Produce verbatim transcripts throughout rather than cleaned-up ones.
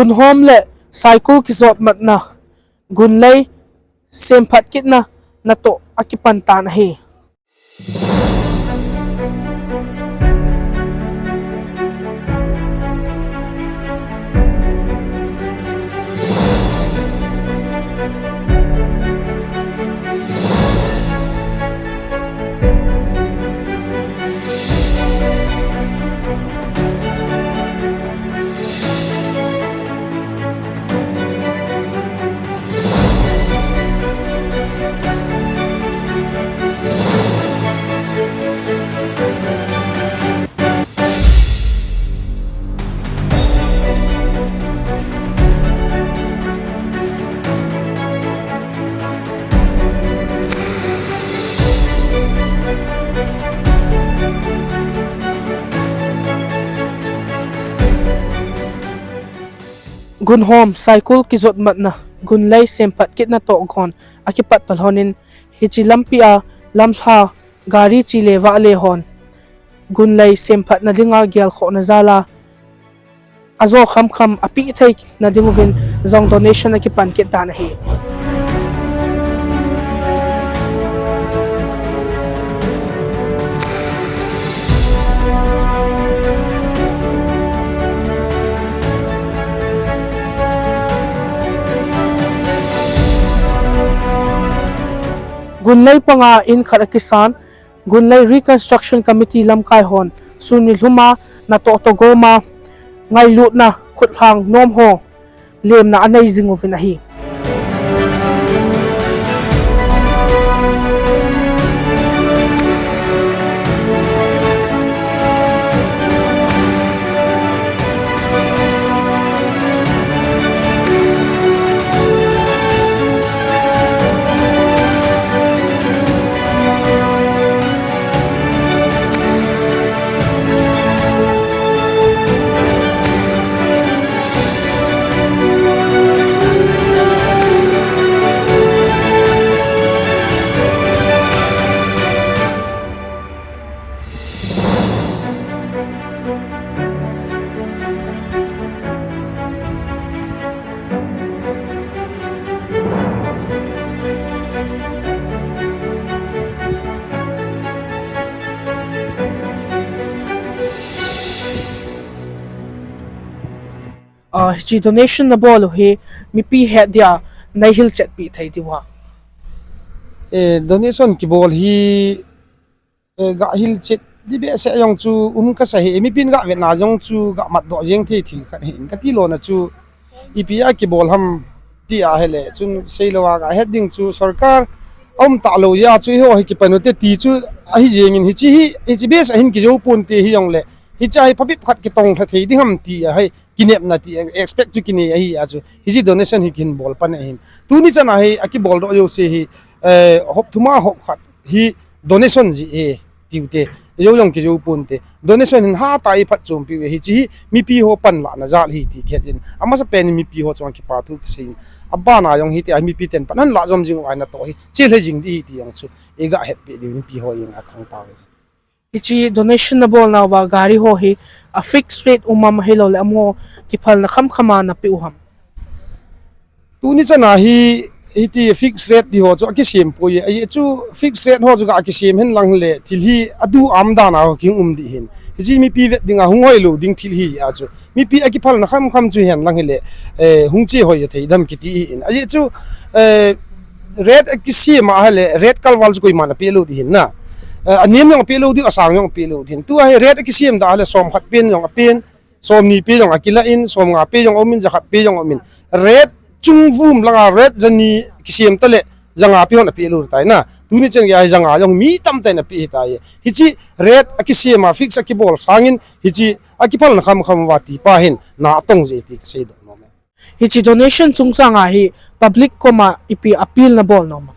Gunhom le Saikul kijotmatna, gunlei semphat kitna natoh akipan tan ahi. Gunhom, Saikul kijotmatna, gunlei semphat kitna toh gon akipat palhonin, hiche lampi a lamlha gari chele vahle hon gunlei semphatna dinga gelkhohna jal a ajo khamkham apeh theina ding uvin jong donation akipan kit tan ahi. Gunlei panga in khat akisan, Gunlei Reconstruction Committee lamkai hon sun nilhum a natoh toh gom a ngailutna khutlhang nom ho lemna anei jing uvin ahi. Ah, hiche donation nabol u hi mipi het dia nei hilchetpi thei diu ham? Eh, donation kibol hi, eh, ga hilchet di behseh jong chu um kasa hi, eh, mipin ga vetna jong chu ga matdoh jeng thei thil khat hi in kati lona chu ipi a kibol ham ti ahile chun seilou a ga het ding chu sorkar aum talou jeh a chu eiho hi kipan u te ti chu ahi jeng in hiche hi, hiche behseh hin kijou pon te hijongle hiche hi phabep khat kitong lha thei ding ham ti ahi. Kinepna ti expect chu kinei ahi a chu. Hiche donation hi kihin bol pan ahin. Tuni chan a hi akibol doh jouse hi, eh, hop thum a hop khat hi donation ji e tiu te. Jou jong kijou pon te. Donation hin hatah a iphatchompi u e hiche hi mipi ho panlahna jal hi ti khet in. Amasapen in mipi ho chunga kipa thu kasei in. Abana jong hiti a mipi ten pan ahin lah jom jing u ahi natoh hi. Chele jing di hi ti jong chu. Iga hetpi diu in mipi ho in akhang tau in. Hiche donation nabol nauva gari ho hi a fixed rate um am ahilouleh amaho kiphalna khamkham a napeh u ham? Tuni chan a hi, hiti fixed rate ti ho chu akisem poi, ajeh chu fixed rate ho chu ga kisem hen lang le thil hi adu am dan a ho kihung um di hin. Hiche mipi vet ding a hung hoilou ding thil hi a chu. Mipi akiphalna khamkham chu hen lang hile, eh, hung che hoi thei dam kiti hi in. Ajeh chu, eh, rate akisem a hile, rate kalval chu koiman apeh lou di hin na. Eh, anem jong apeh lou di, asang jong apeh lou di hin. Tua hi rate akisem da hile, som khat pen jong apen, som ni pe jong akilah in, som nga pe jong aum in, ja khat pe jong aum in. Rate chung vum langa rate ja ni kisem ta le, ja nga pe hon apeh lou tai na. Tuni chan gei a hi ja nga jong mi tamtah in apeh hi tai. Hiche rate akisem a fix akibol sangin, hiche akiphalna khamkham uva tipa hin na atong je ti kasei doh nom e. Hiche donation chungchang a hi public koma ipi appeal nabol nom am?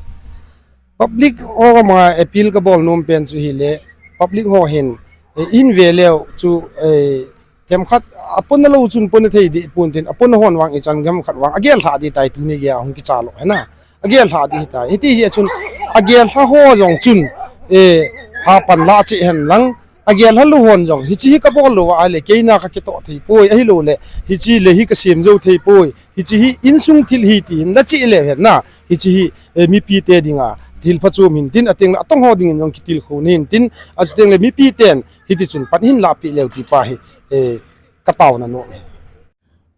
Public ho koma appeal kabol nom pen chu hile, public ho hin, eh, in ve leu chu, eh, themkhat aponna lou chun ponna thei di pon tin, aponna hon vang ichan gam khat vang agel lha di tai tuni gei a hung kicha lou hi na. Agel lha di hi tai. Hiti hi a chun agel lha ho jong chun, eh, ha pan la che hen lang, agel hal lou hon jong, hiche hi kabol lou ahile, keina kakitoh thei poi, ahilou le, hiche le hi kasem jou thei poi, hiche hi insung thil hi ti hin la chih le hen na, hiche hi, eh, mipi te dinga, thil phachom hin tin, ateng le atong ho dingin jong kitilkhou hin tin, ateng le mipi ten, hiti chun pan hin lapi leu ti pa hi, eh, kataona nom e.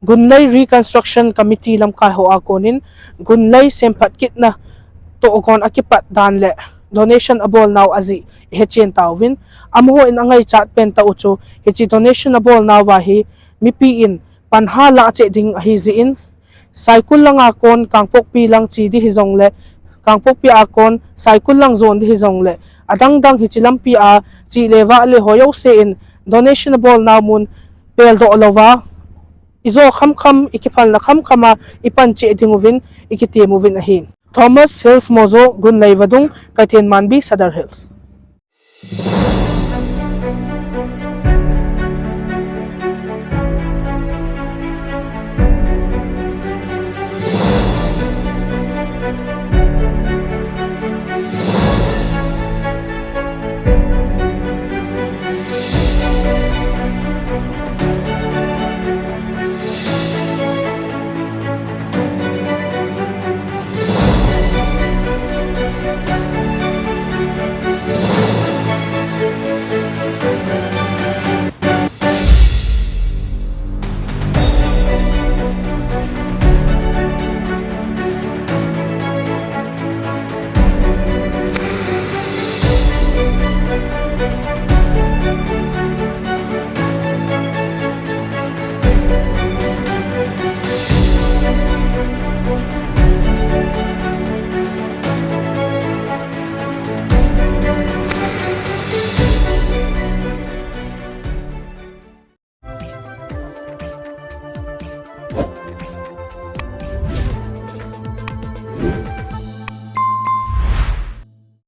Gunlei Reconstruction Committee lamkai ho a konin, Gunlei semphat kitna tohgon akipat dan le donation abolnau ajeh ihechen tauvin, amaho in angaichat pen tah u chu, hiche donation abolnau va hi mipi in panha lah cheh ding ahi jeh in, Saikul langa kon Kangpokpi lang che di hijongle, Kangpokpi a kon Saikul lang jon di hijongle, adang dang hiche lampi a che le vah le ho jouse in donation abolnau mun peldoh louva, ijo khamkham, ikiphalna khamkham a ipan cheh ding uvin, ikitem uvin ahi. Thomas Hills Mojo, Gunlei Vadung, Kaithen Manbi, Sadar Hills.